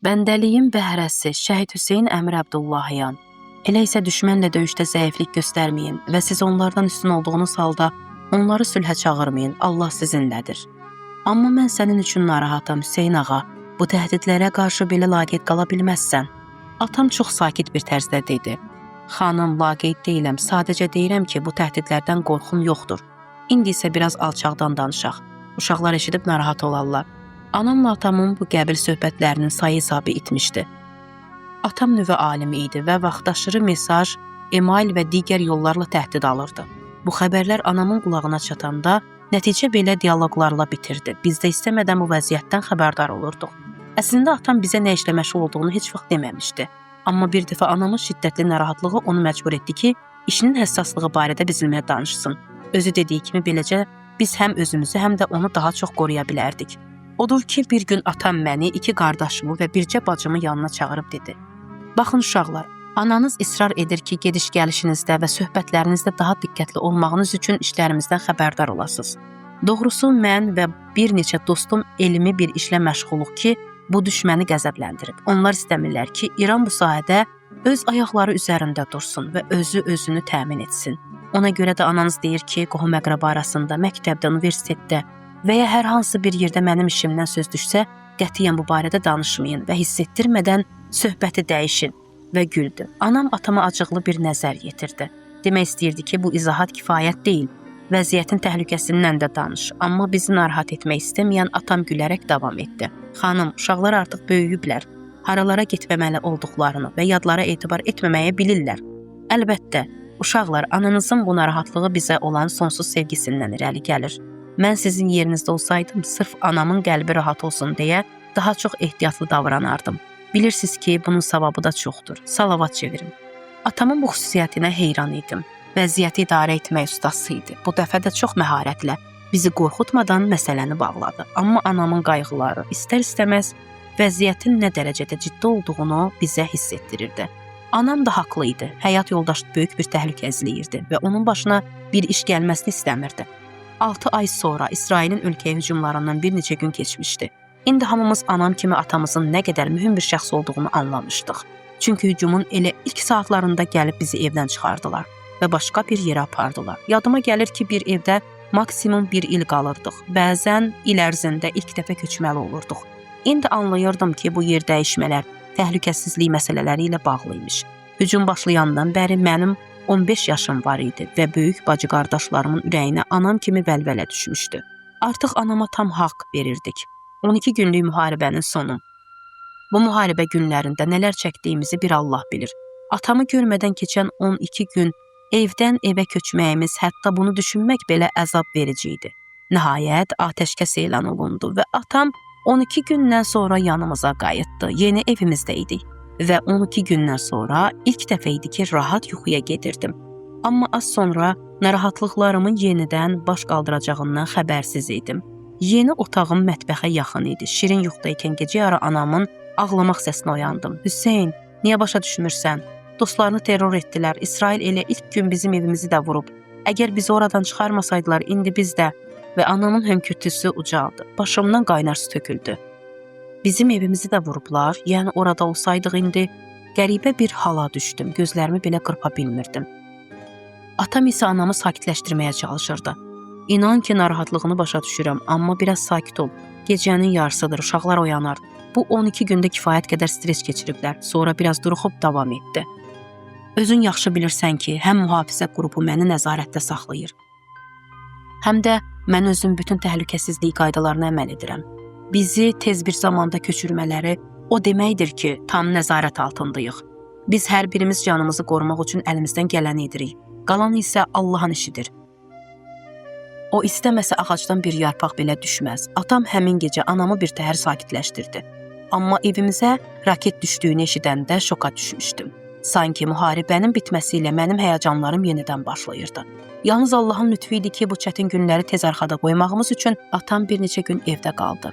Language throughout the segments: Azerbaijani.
Bəndəliyin bəhrəsi Şəhid Hüseyn Əmir Əbdullahiyan. Elə isə düşmənlə döyüşdə zəiflik göstərməyin və siz onlardan üstün olduğunuz halda onları sülhə çağırmayın. Allah sizinlədir. Amma mən sənin üçün narahatam Hüseyn ağa. Bu təhdidlərə qarşı belə laqeyd qala bilməzsən. Atam çox sakit bir tərzdə dedi. Xanım, laqeyd deyiləm. Sadəcə deyirəm ki, bu təhdidlərdən qorxum yoxdur. İndi isə biraz alçaqdan danışaq. Uşaqlar eşidib narahat olarlar. Anamla atamın bu qəbil söhbətlərinin sayı hesabı itmişdi. Atam nüvə alimi idi və vaxtaşırı mesaj, email və digər yollarla təhdid alırdı. Bu xəbərlər anamın qulağına çatanda nəticə belə dialoqlarla bitirdi. Biz də istəmədən bu vəziyyətdən xəbərdar olurduq. Əslində atam bizə nə işlə məşğul olduğunu heç vaxt deməmişdi. Amma bir dəfə anamın şiddətli narahatlığı onu məcbur etdi ki, işinin həssaslığı barədə bizimlə danışsın. Özü dediyi kimi beləcə biz həm özümüzü, həm də onu daha çox qoruya bilərdik. Odur ki, bir gün atam məni, iki qardaşımı və bircə bacımı yanına çağırıb dedi. Baxın uşaqlar, ananız israr edir ki, gediş-gəlişinizdə və söhbətlərinizdə daha diqqətli olmağınız üçün işlərimizdən xəbərdar olasınız. Doğrusu mən və bir neçə dostum elmi bir işlə məşğuluq ki, bu düşməni qəzəbləndirib. Onlar istəmirlər ki, İran bu sahədə öz ayaqları üzərində dursun və özü özünü təmin etsin. Ona görə də ananız deyir ki, qohum-əqraba arasında, məktəbdə, universitetdə və ya hər hansı bir yerdə mənim işimdən söz düşsə, qətiyyən bu barədə danışmayın və hiss etdirmədən söhbəti dəyişin və güldü. Anam atama acıqlı bir nəzər yetirdi. Demək istəyirdi ki, bu izahat kifayət deyil. Vəziyyətin təhlükəsindən də danış. Amma bizi narahat etmək istəməyən atam gülərək davam etdi. Xanım, uşaqlar artıq böyüyüblər. Haralara getməməli olduqlarını və yadlara etibar etməməyi bilirlər. Əlbəttə, uşaqlar, ananızın bu narahatlığı bizə olan sonsuz sevgisindən irəli gəlir. Mən sizin yerinizdə olsaydım, sırf anamın qəlbi rahat olsun deyə daha çox ehtiyatlı davranardım. Bilirsiniz ki, bunun savabı da çoxdur. Salavat çevirin. Atamın bu xüsusiyyətinə heyran idim. Vəziyyəti idarə etmək ustası idi. Bu dəfə də çox məharətlə bizi qorxutmadan məsələni bağladı. Amma anamın qayğıları istər-istəməz vəziyyətin nə dərəcədə ciddi olduğunu bizə hiss etdirirdi. Anam da haqlı idi. Həyat yoldaşı böyük bir təhlükə izləyirdi və onun başına bir iş gəlməsini istəmirdi. 6 ay sonra İsrailin ölkəyə hücumlarından bir neçə gün keçmişdi. İndi hamımız anam kimi atamızın nə qədər mühüm bir şəxs olduğunu anlamışdıq. Çünki hücumun elə ilk saatlarında gəlib bizi evdən çıxardılar və başqa bir yerə apardılar. Yadıma gəlir ki, bir evdə maksimum bir il qalırdıq. Bəzən il ərzində ilk dəfə köçməli olurduq. İndi anlayırdım ki, bu yer dəyişmələr təhlükəsizlik məsələləri ilə bağlı imiş. Hücum başlayandan bəri mənim 15 yaşım var idi və böyük bacı qardaşlarımın ürəyinə anam kimi vəlvələ düşmüşdü. Artıq anama tam haqq verirdik. 12 günlük müharibənin sonu. Bu müharibə günlərində nələr çəkdiyimizi bir Allah bilir. Atamı görmədən keçən 12 gün evdən evə köçməyimiz, hətta bunu düşünmək belə əzab verici idi. Nəhayət atəşkəs elan olundu və atam 12 gündən sonra yanımıza qayıtdı. Yeni evimizdə idik və 12 gündən sonra ilk dəfə idi ki, rahat yuxuya gedirdim. Amma az sonra narahatlıqlarımın yenidən baş qaldıracağından xəbərsiz idim. Yeni otağım mətbəxə yaxın idi. Şirin yuxuda ikən gecə yarı anamın ağlamaq səsinə oyandım. Hüseyn, niyə başa düşmürsən? Dostlarını terror etdilər. İsrail elə ilk gün bizim evimizi də vurub. Əgər bizi oradan çıxarmasaydılar, indi biz də və anamın hönkürtüsü ucaldı. Başımdan qaynar su töküldü. Bizim evimizi də vurublar. Yəni orada olsaydıq indi qəribə bir hala düşdüm. Gözlərimi belə qırpa bilmirdim. Atam isə anamı sakitləşdirməyə çalışırdı. İnan ki, narahatlığını başa düşürəm, amma biraz sakit ol. Gecənin yarısıdır, uşaqlar oyanar. Bu 12 gündə kifayət qədər stres keçiriblər. Sonra biraz duruxub davam etdi. Özün yaxşı bilirsən ki, həm mühafizə qrupu məni nəzarətdə saxlayır, həm də mən özüm bütün təhlükəsizlik qaydalarına əməl edirəm. Bizi tez bir zamanda köçürmələri o deməkdir ki, tam nəzarət altındayıq. Biz hər birimiz canımızı qorumaq üçün əlimizdən gələni edirik. Qalanı isə Allahın işidir. O istəməsə ağacdan bir yarpaq belə düşməz. Atam həmin gecə anamı bir təhər sakitləşdirdi. Amma evimizə raket düşdüyünü eşidəndə şoka düşmüşdüm. Sanki müharibənin bitməsi ilə mənim həyəcanlarım yenidən başlayırdı. Yalnız Allahın lütfü idi ki, bu çətin günləri tez arxada qoymağımız üçün atam bir neçə gün evdə qaldı.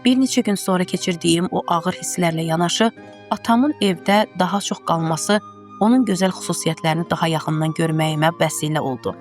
Bir neçə gün sonra keçirdiyim o ağır hisslərlə yanaşı, atamın evdə daha çox qalması onun gözəl xüsusiyyətlərini daha yaxından görməyimə vəsilə oldu.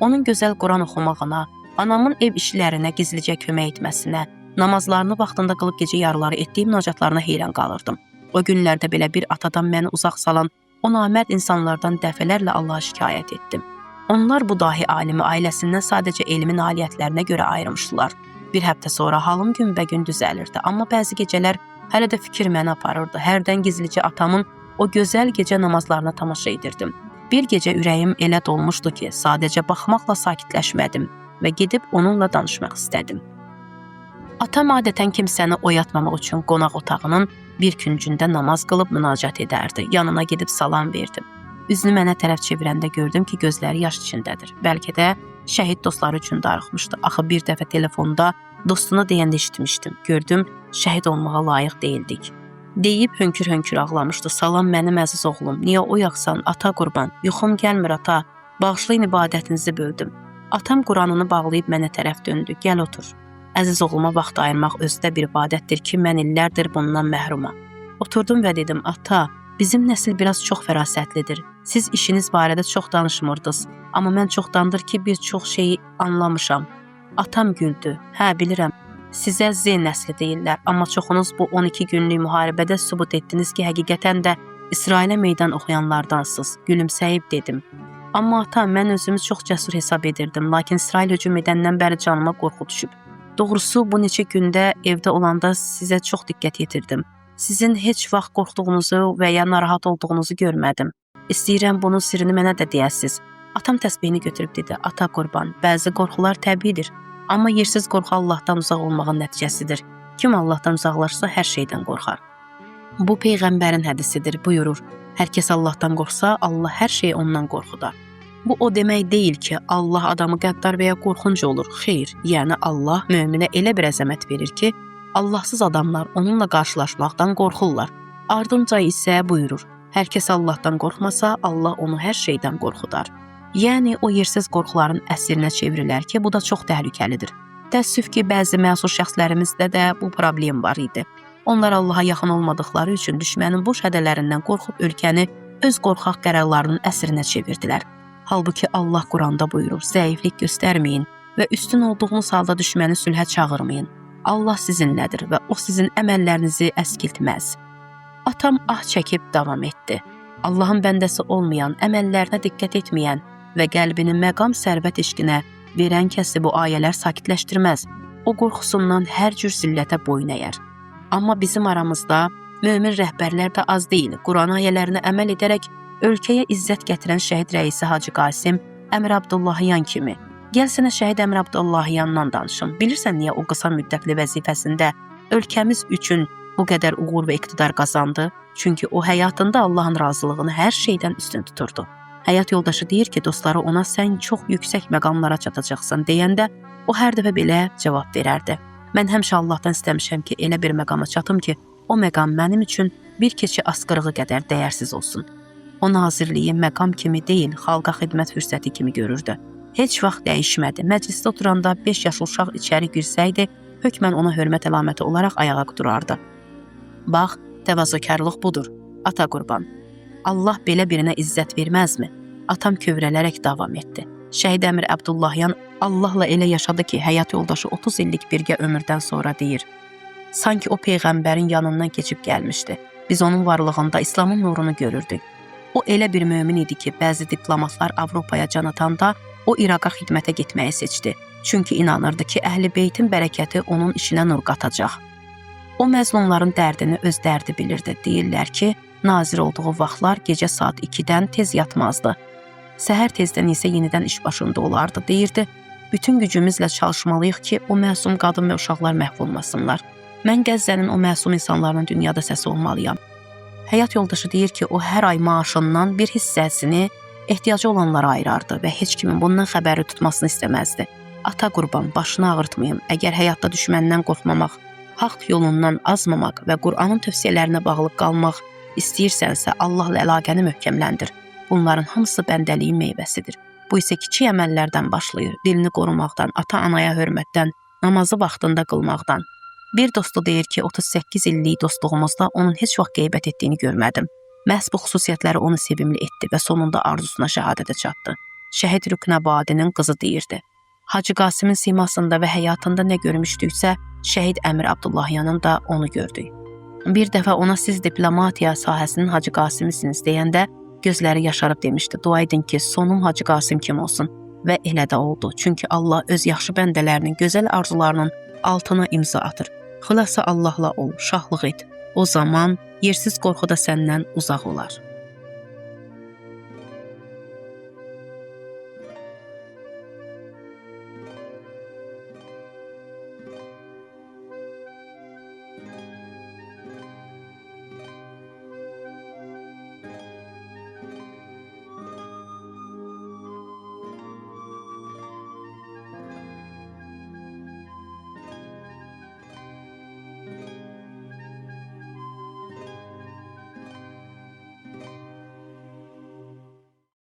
Onun gözəl Quran oxumağına, anamın ev işlərinə gizlicə kömək etməsinə, namazlarını vaxtında qılıb gecə yarıları etdiyi münacatlarına heyran qalırdım. O günlərdə belə bir atadan məni uzaq salan o namərd insanlardan dəfələrlə Allaha şikayət etdim. Onlar bu dahi alimi ailəsindən sadəcə elmin nailiyyətlərinə görə ayırmışdılar. Bir həftə sonra halım günbəgün düzəlirdi, amma bəzi gecələr hələ də fikir məni aparırdı. Hərdən gizlicə atamın o gözəl gecə namazlarına tamaşa edirdim. Bir gecə ürəyim elə dolmuşdu ki, sadəcə baxmaqla sakitləşmədim və gedib onunla danışmaq istədim. Atam adətən kimsəni oyatmamaq üçün qonaq otağının bir küncündə namaz qılıb münacat edərdi. Yanına gedib salam verdim. Üzünü mənə tərəf çevirəndə gördüm ki, gözləri yaş içindədir. Bəlkə də şəhid dostları üçün darıxmışdı. Axı bir dəfə telefonda dostuna deyəndə eşitmişdim. Gördüm, şəhid olmağa layiq deyildik. Deyib hönkür-hönkür ağlamışdı. Salam mənim əziz oğlum, niyə oyaqsan, ata qurban? Yuxum gəlmir ata, bağışlayın ibadətinizi böldüm. Atam Quranını bağlayıb mənə tərəf döndü. Gəl otur. Əziz oğluma vaxt ayırmaq özü də bir ibadətdir ki, mən illərdir bundan məhrumam. Oturdum və dedim, ata, bizim nəsil biraz çox fərasətlidir. Siz işiniz barədə çox danışmırdınız, amma mən çoxdandır ki, bir çox şeyi anlamışam. Atam güldü. Hə, bilirəm. Sizə Z nəsli deyirlər, amma çoxunuz bu 12 günlük müharibədə sübut etdiniz ki, həqiqətən də İsrailə meydan oxuyanlardansınız. Gülümsəyib dedim. Amma ata, mən özümü çox cəsur hesab edirdim, lakin İsrail hücum edəndən bəri canıma qorxu düşüb. Doğrusu, bu neçə gündə evdə olanda sizə çox diqqət yetirdim. Sizin heç vaxt qorxduğunuzu və ya narahat olduğunuzu görmədim. İstəyirəm bunun sirrini mənə də deyəsiniz. Atam təsbehini götürüb dedi: "Ata qurban, bəzi qorxular təbiidir, amma yersiz qorxu Allahdan uzaq olmağın nəticəsidir. Kim Allahdan uzaqlaşsa hər şeydən qorxar." Bu peyğəmbərin hədisidir, buyurur. Hər kəs Allahdan qorxsa, Allah hər şeyi ondan qorxudar. Bu o demək deyil ki, Allah adamı qəddar və ya qorxunc olur. Xeyr, yəni Allah möminə elə bir əzəmət verir ki, Allahsız adamlar onunla qarşılaşmaqdan qorxurlar. Ardınca isə buyurur: Hər kəs Allahdan qorxmasa, Allah onu hər şeydən qorxudar. Yəni o yersiz qorxuların əsirinə çevrilər ki, bu da çox təhlükəlidir. Təəssüf ki, bəzi məsul şəxslərimizdə də bu problem var idi. Onlar Allaha yaxın olmadıqları üçün düşmənin boş hədələrindən qorxub ölkəni öz qorxaq qərarlarının əsirinə çevirdilər. Halbuki Allah Quranda buyurur: "Zəiflik göstərməyin və üstün olduğunuz halda düşməni sülhə çağırmayın. Allah sizinlədir və o sizin əməllərinizi əskiltməz." Atam ah çəkib davam etdi. Allahın bəndəsi olmayan, əməllərinə diqqət etməyən və qəlbini məqam sərvət eşqinə verən kəsi bu ayələr sakitləşdirməz. O qorxusundan hər cür zillətə boyun əyər. Amma bizim aramızda mömin rəhbərlər də az deyil. Quran ayələrinə əməl edərək ölkəyə izzət gətirən şəhid rəisi Hacı Qasım Əmir Abdullahiyan kimi. Gəl sənə şəhid Əmir Abdullahiyandan danışım. Bilirsən niyə o qısa müddətli vəzifəsində ölkəmiz üçün bu qədər uğur və iqtidar qazandı? Çünki o həyatında Allahın razılığını hər şeydən üstün tuturdu. Həyat yoldaşı deyir ki, dostları ona sən çox yüksək məqamlara çatacaqsan deyəndə o hər dəfə belə cavab verərdi. Mən həmişə Allahdan istəmişəm ki, elə bir məqama çatım ki, o məqam mənim üçün bir keçi asqırığı qədər dəyərsiz olsun. O nazirliyi məqam kimi deyil, xalqa xidmət fürsəti kimi görürdü. Heç vaxt dəyişmədi. Məclisdə oturanda 5 yaşlı uşaq içəri girsəydi, hökmən ona hörmət əlaməti olaraq ayağa durardı. Bax, təvazökarlıq budur, ata qurban. Allah belə birinə izzət verməzmi? Atam kövrələrək davam etdi. Şəhid Əmir Əbdullahiyan Allahla elə yaşadı ki, həyat yoldaşı 30 illik birgə ömürdən sonra deyir: Sanki o peyğəmbərin yanından keçib gəlmişdi. Biz onun varlığında İslamın nurunu görürdük. O elə bir mömin idi ki, bəzi diplomatlar Avropaya can atanda o İraqa xidmətə getməyi seçdi. Çünki inanırdı ki, Əhl-i Beytin bərəkəti onun işinə nur qatacaq. O məzlumların dərdini öz dərdi bilirdi. Deyirlər ki, nazir olduğu vaxtlar gecə saat 2-dən tez yatmazdı. Səhər tezdən isə yenidən iş başında olardı. Deyirdi, bütün gücümüzlə çalışmalıyıq ki, o məsum qadın və uşaqlar məhv olmasınlar. Mən Qəzzənin o məsum insanların dünyada səsi olmalıyam. Həyat yoldaşı deyir ki, o hər ay maaşından bir hissəsini ehtiyacı olanlara ayırardı və heç kimin bundan xəbəri tutmasını istəməzdi. Ata qurban, başını ağrıtmayım. Əgər həyatda düşməndən qorxmamaq, haqq yolundan azmamaq və Qur'anın tövsiyələrinə bağlı qalmaq istəyirsənsə, Allahla əlaqəni möhkəmləndir. Bunların hamısı bəndəliyin meyvəsidir. Bu isə kiçik əməllərdən başlayır. Dilini qorumaqdan, ata-anaya hörmətdən, namazı vaxtında qılmaqdan. Bir dostu deyir ki, 38 illik dostluğumuzda onun heç vaxt qeybət etdiyini görmədim. Məhz bu xüsusiyyətləri onu sevimli etdi və sonunda arzusuna şəhadətə çatdı. Şəhid Rüknəbadinin qızı deyirdi: Hacı Qasimin simasında və həyatında nə görmüşdüksə, şəhid Əmir Abdullahiyanın da onu gördük. Bir dəfə ona siz diplomatiya sahəsinin Hacı Qasimisiniz deyəndə gözləri yaşarıb demişdi: "Dua edin ki, sonum Hacı Qasım kimi olsun." Və elə də oldu. Çünki Allah öz yaxşı bəndələrinin gözəl arzularının altına imza atır. Xülasə Allahla ol, şahlıq et. O zaman yersiz qorxu da səndən uzaq olar.